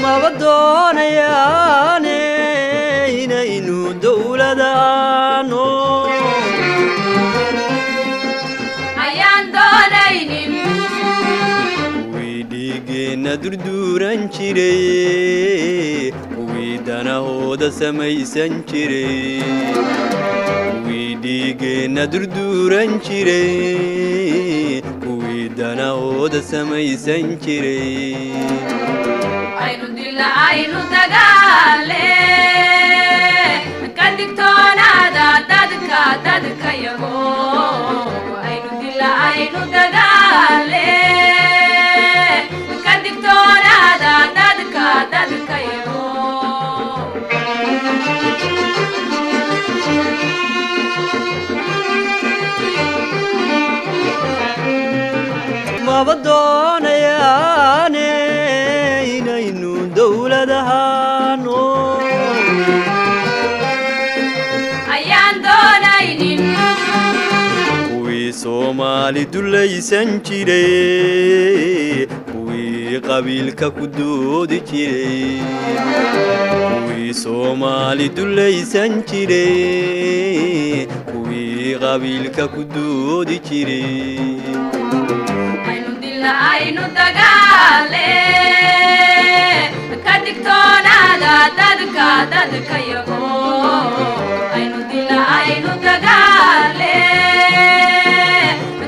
Maba doonayaane inaynu dowladaano. Ayaan doonaynin. Kuwii dhiiggeenna durduuran jiray, kuwii danahooda samaysan jiray, kuwii dhiiggeenna durduuran jiray, kuwii danahooda samaysan jiray. Aynu dilna, aynu dagaale, ka digtoonaada dadka dadka yago. Aynu dilna, aynu dagaale, ka digtoonaada dadka dadka yago. Maba doonayaane inaynu dowladahaano. Ayaan doonaynin. Kuwii Soomaali dulaysan jiray, kuwii qabiilka ku doodi jiray, kuwii Soomaali dulaysan jiray, kuwii qabiilka ku doodi jiray. Aynu dilna, aynu dagaale, ka digtoonaada dadka dadka yago. Aynu dilna, aynu dagaale,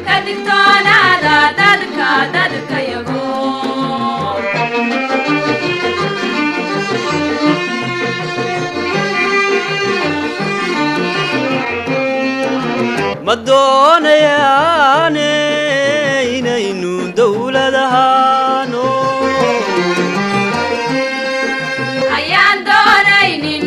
ka digtoonaada dadka dadka yago. Ma doonayaane inaynu dowladahaano. Ayaan doonaynin.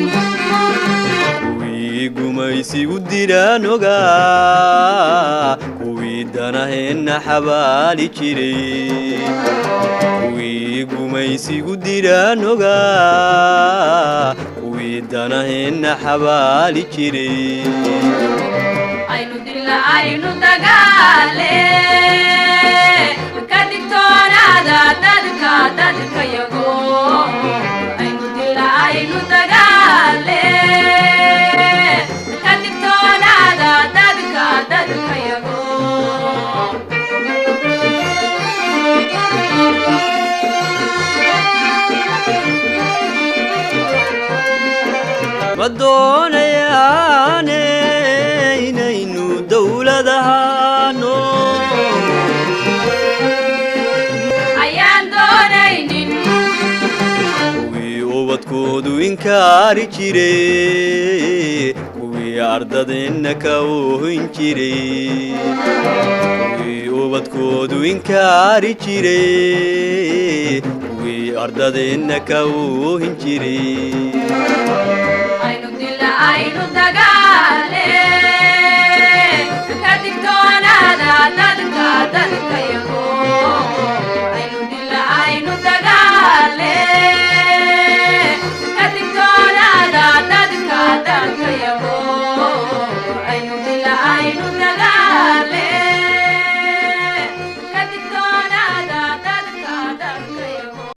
Kuwii gumaysigu diraan ogaa, kuwii danaheenna xabaali jiray, kuwii gumaysigu diraan ogaa, kuwii danaheenna xabaali jiray. Aynu dilna, aynu dagaale, ka digtoonaada dadka dadka yago. Aynu dilna, aynu dagaale, ka digtoonaada dadka dadka yago. Ma doonayaane inaynu dowladahaano. Ayaan doonaynin. Kuwii ubadkoodu inkaari jiray, kuwii ardadeenna ka oohin jiray, kuwii ubadkoodu inkaari jiray, kuwii ardadeenna ka oohin jiray. Aynu dilna, aynu dagaale, ka digtoonaada dadka dadka.